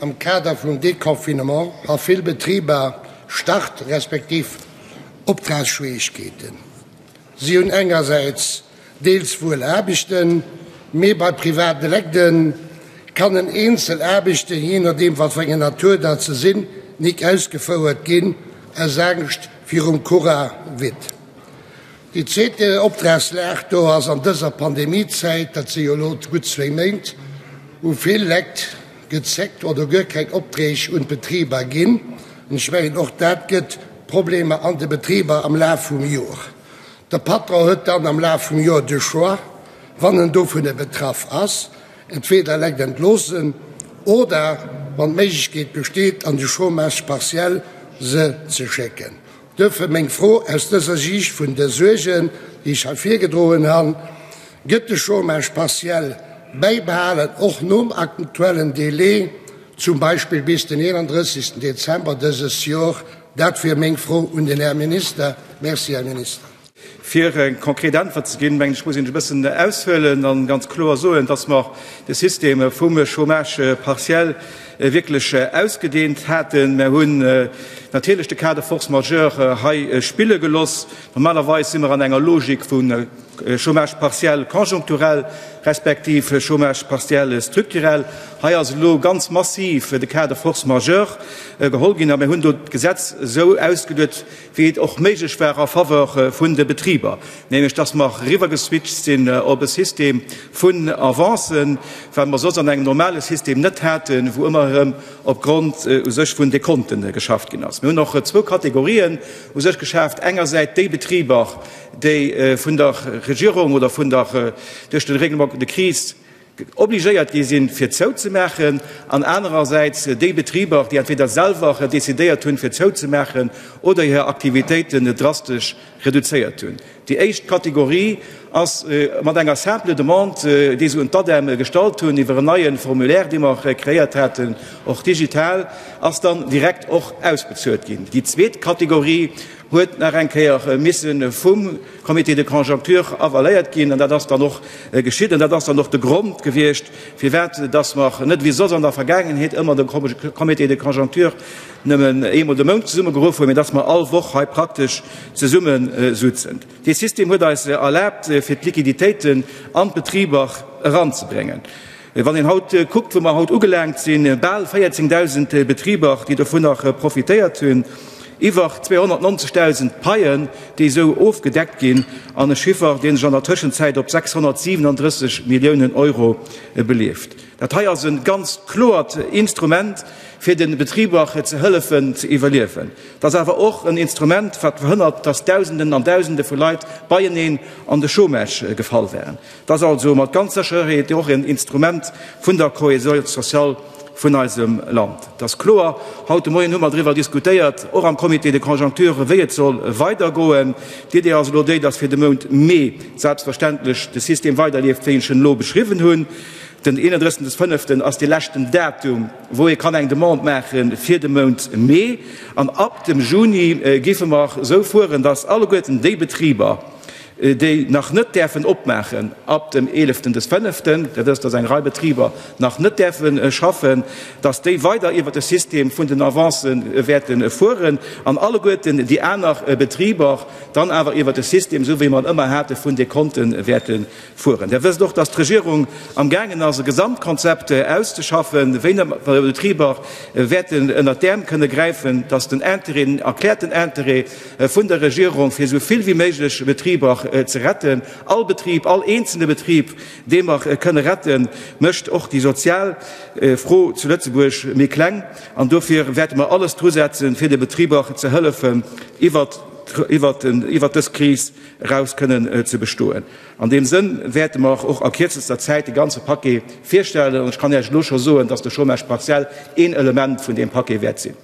Am Kader vum Deconfinement ha vill Betriber Start respektiv Optragsschwierigkeeten. Si hunn engersäits deels wuel Aarbechten, mee bei private Legde kannen eenzel Aarbechten, jee nodeem wat fir enger Natur dat se sinn, nik ausgefouert ginn aus Angscht virum Cora-vid. Déi zweet Optragslag do ass an dëser Pandemiezäit, dat si jo elo gutt zwéi Méint, hu vill Lekt gezéckt oder guer keng Opträg un d'Betriber ginn. An ech mengen, och dat gëtt Problemer an de Betriber am Laf vum Joer. De Patron huet dann am Laf vum Joer de Choix, wann en dovunner betraff ass, entweder Lekt entloossen oder, wann d'Méiglechkeet besteet, an de Chômage partiel se ze schécken. Duerfir meng Fro aus dëser Siicht vun de Suergen, déi ech hei virgedroen han, Gëtt de Chômage partiel bäibehalen, och nom aktuellen Délai, zum Beispill bis den 31. Dezember dëses Jor? Dat wier meng Fro un den Här Minister. Merci, Här Minister. Fir eng konkret Äntwert ze ginn, mengen ech, muss een e bëssen aushuelen a ganz kloer soen, dass mer de System vum Chômage partiel wierklech ausgedehnt haten. Mer hunn natierlech de Cas de force majeure hei spille geloss. Normalerweis si mer an enger Logik vu Chômage partiel conjoncturel respektiv Chômage partiel structurel. Hei ass elo ganz massiv de Cas de force majeure geholl ginn a mir hunn do d'Gesetz esou ausgeluet, wéi et och méiglech war en faveur vun de Betriber, nämlech dass mer eriwwergeswitcht sinn op e System vun Avancen, wat mer soss an engem normale System net haten, wou ëmmer erëm opgrond u sech vun Dekonten geschafft ginn ass. Mir hunn och zwou Kategorien u sech geschaaft, engersäits déi Betriber, déi vun der Regierung oder vun der duerch de Règlement de crise obligéiert gi sinn, fir zouzemaachen, an anerersäits déi Betriber, déi entweder selwer decidéiert hunn, fir zouzemaachen, oder hir Aktivitéiten drastesch reduzéiert hunn. Déi éischt Kategorie ass mat enger simple Demande, déi se un d'ADEM gestallt hunn, iwwer en neie Formulaire, dee mer kreéiert haten, och digital, ass dann direkt och ausbezuelt ginn. Déi zweet Kategorie huet nach eng Kéier misse vum Comité de conjoncture avaléiert ginn, an dat ass dann och geschitt. An dat ass dann och de Grond gewiescht, firwat dass mer net wéi soss an der Vergaangenheet ëmmer de Comité de conjoncture nëmmen eemol de Mount zesummegeruff hunn, mee dass mer all Woch hei praktesch zesummesutzen. Dee System huet eis erlaabt, fir d'Liquiditéiten an d'Betriber eranzebréngen. Wann een haut kuckt, wou mer haut ugelaangt sinn, bal 14.000 Betriber, déi dovunner profitéiert hunn, iwwer 290.000 Paien, déi esou ofgedeckt ginn, an e Chiffer, dee sech an der Tëschenzäit op 637 Milliounen Euro beleeft. Dat hei ass e ganz kloert Instrument, fir de Betriber ze hëllefen ze iwwerliewen. Et ass awer och en Instrument, wat verhënnert, dass Dausenden an Dausende vu Leit beieneen an de Chômage gefall wären. Et ass also mat ganz Sécherheet och en Instrument vun der Cohésion sociale vun eisem Land. Et ass kloer, haut de Moien hu mer driwwer diskutéiert, och am Comité de conjoncture, wéi et soll weidergoen. D'Idee ass elo déi, dass fir de Mount Mee selbstverständlech de System weiderleeft, wéi ech en elo beschriwwen hunn. Den 31 des fënneften ass dee leschten Datum, wou ee kann eng Demande maache fir de Mount Mee. An ab dem Juni géife mer esou fueren, dass alleguerten déi Betriber, déi nach net däerfen opmaachen ab dem eeleften des fënneften, dat ass, dass eng Rei Betriber nach net däerfe schaffen, dass déi weider iwwert de System vun den Avancë wäerte fueren an alleguerten déi aner Betriber dann awer iwwert de System, esou wéi mer en ëmmer hate, vun Dekonte wäerte fueren. Där wësst och, dass d'Regierung amgaangen ass, e Gesamtkonzept auszeschaffen, wéi Betriber wäerten ënnert d'Äerm kënne gräifen, dass den Intérêt, den erkläerten Intérêt vun der Regierung, fir esou vill wéi méiglech Betriber ze retten, all Betrib, all eenzelne Betrib, dee mer kënne retten, mécht och déi sozial Fro zu Lëtzebuerg méi kleng. An dofir wäerte mer alles drusetzen, fir de Betriber ze hëllefen, iwwert dës Kris eraus kënnen ze bestoen. An deem Sënn wäerte mer och a kierzester Zäit de ganze Paquet virstellen. An ech kann Iech elo scho soen, dass de Chômage partiel een Element vun deem Paquet wäert sinn.